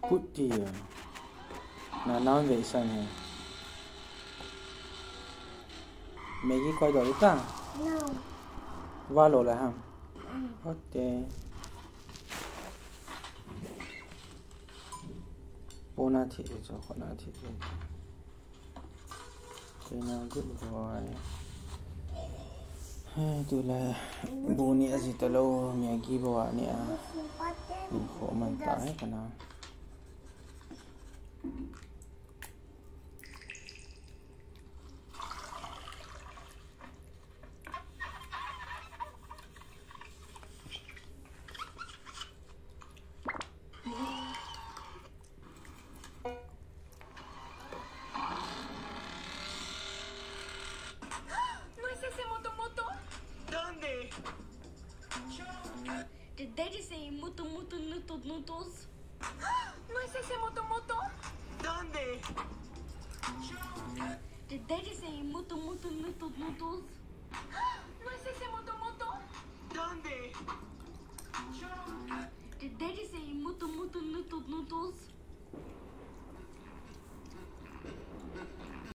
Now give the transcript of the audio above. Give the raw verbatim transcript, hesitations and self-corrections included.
Put ti. Na naun ve sang he. Maggi koi do ita? No. Va lo la ham. Mm. Ote. Pona thi cho, khona thi. Kena good boy. He, tu la bu ni a ji ta lo, Maggi bo a ni a. Ni kho man ta he kana. ¿No es ese Moto Moto? ¿Dónde? Did they just say Moto Moto Noodle Noodles? ¿No es ese Moto Moto? ¿Dónde? Did they just say Moto Moto Noodle Noodles? ¿No es ese Moto Moto? ¿Dónde? Did they just say Moto Moto Noodle Noodles?